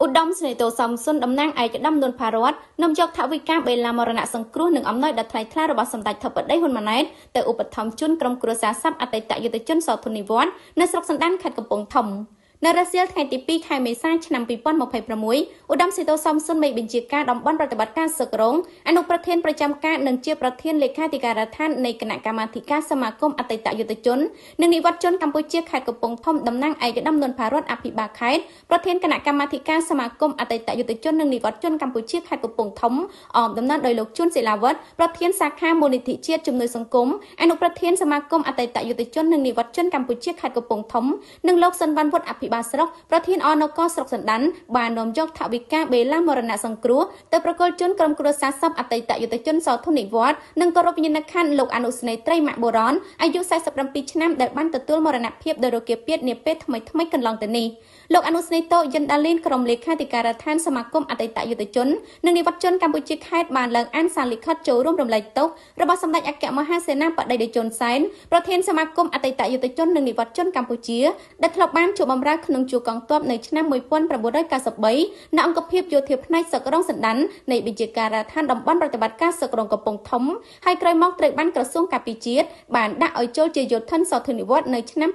ឧត្តមសេនីយ៍តូសំសុនតំណាងឯកឧត្តមនួនផារ័ត្ននាំយកថវិកាបេឡាមរណៈសង្គ្រោះនិងអំណោយដ៏ថ្លៃថ្លារបស់សម្ដេចធិបតីហ៊ុនម៉ាណែតទៅឧបត្ថម្ភជូនក្រុមគ្រួសារសពអតីតយុទ្ធជនសធុនិវត្តន៍នៅស្រុកសណ្ដានខេត្តកំពង់ធំ។ នៅរសៀលថ្ងៃទី2ខែមេសាឆ្នាំ2026ឧត្តមសេនីយ៍តូសំសុនមេបញ្ជាការតំបន់ប្រតិបត្តិការសឹករងអនុប្រធានប្រចាំការនិងជាប្រធានលេខាធិការដ្ឋាននៃគណៈកម្មាធិការសមាគមអតីតយុទ្ធជននិងនិវត្តជនកម្ពុជាខេត្តកំពង់ធំតំណាងឯកឧត្តមនួនផារ័ត្នអភិបាលខេត្តប្រធានគណៈកម្មាធិការសមាគមអតីតយុទ្ធជននិងនិវត្តជនកម្ពុជាខេត្តកំពង់ធំអមដំណើរដោយលោកជួនសិលាវុធប្រធានសាខាមូលនិធិជាតិជំនួយសង្គមអនុប្រធានសមាគមអតីតយុទ្ធជននិងនិវត្តជនកម្ពុជាខេត្តកំពង់ធំនិងលោកសុនវ៉ាន់វុធអភិបាលស្រុកប្រធានអនកស្រុកសណ្ដានបាននាំយកថវិកាបេឡាមរណៈសង្គ្រោះទៅប្រគល់ជូនក្រុមគ្រួសារសពអតីតយុទ្ធជនសធុនិវត្តន៍និងគោរពវិញ្ញាណក្ខន្ធលោកអនុស្នេហ៍ត្រីម៉ាក់បូរ៉នអាយុ47ឆ្នាំដែលបានទទួលមរណភាពដោយរោគាពាធនាពេលថ្មីៗកន្លងទៅនេះ។ លោកអនុស្នេហ៍តូយិនដាលីនក្រុមលេខាធិការដ្ឋានសមាគមអតីតយុទ្ធជននិងនិវត្តជនកម្ពុជាខេត្តបានឡើងអានសារលិខិតចូលរួមរំលែកទោសរបស់សម្ដេចអគ្គមហាសេនាបតីតេជោសែនប្រធានសមាគមអតីតយុទ្ធជននិងនិវត្តជនកម្ពុជាដែលធ្លាប់បានជួបបម្រើក្នុងជួរកងទ័ពនៅឆ្នាំ1993នៅអង្គភាពយោធាផ្នែកសឹករងសណ្ដាននៃបញ្ជាការដ្ឋានតំបន់ប្រតិបត្តិការសឹករងកំពង់ធំហើយក្រោយមកត្រូវបានក្រសួងការពារជាតិបានដាក់ឲ្យចូលជាយោធិនសធុនិវត្តន៍នៅឆ្នាំ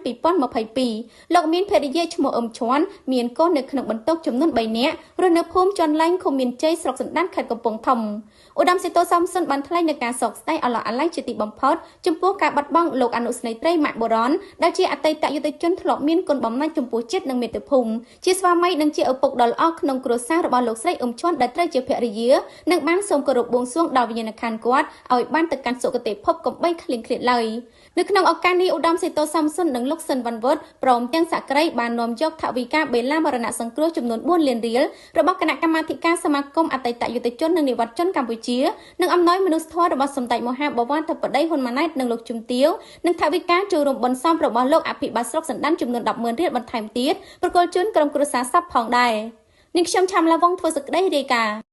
2022លោកមានភរិយាឈ្មោះអឹមឈួនមានកូននៅក្នុងបន្ទុកចំនួន3នាក់រស់នៅភូមិជាន់ឡែងឃុំមានជ័យស្រុកសណ្ដានខេត្តកំពង់ធំឧត្តមសេនីយ៍តូសំសុនបានថ្លែងនៅការសោកស្ដាយអឡោះអាល័យជាទីបំផុតចំពោះការបាត់បង់លោកអនុស្នេហ៍ត្រីម៉ាក់បូរ៉នដែលជាអតីតយុទ្ធជនធ្លាប់មានគុណបំណាច់ចំពោះជាតិនិងមាតុភូមិជាស្វាមីនិងជាឪពុកដ៏ល្អក្នុងគ្រួសាររបស់លោកស្រីអ៊ឹមឈួនដែលត្រូវជាភរិយានិងបានសូមគោរពបួងសួងដល់វិញ្ញាណក្ខន្ធគាត់ឲ្យបានទៅកាន់សុគតិភពកុំបីឃ្លៀងឃ្លាតឡើយនៅក្នុងឱកាសនេះឧត្តមសេនីយ៍តូសំសុននិងលោកស៊ិនវ៉ាន់វុតព្រមទាំងសហគ្រីបាននាំយកថវិកាបេឡាមរណៈសង្គ្រោះចំនួន4លានរៀលរបស់គណៈកម្មាធិការសមាគមអតីតយុទ្ធជននិងនិវត្តជនកម្ពុជានិងអំណោយមនុស្សធម៌របស់សម្ដេចមហាបវរធិបតីហ៊ុនម៉ាណែតនិងលោកជំទាវនិងថវិកាចូលរួមបុណ្យសមរបស់លោកអភិបាលស្រុកសណ្ដានចំនួន100,000រៀលបន្ថែមទៀតប្រគល់ជូនក្រុមគ្រួសារសពផងដែរនាងខ្ញុំឆាំឡាវងធ្វើសេចក្តីរាយការណ៍។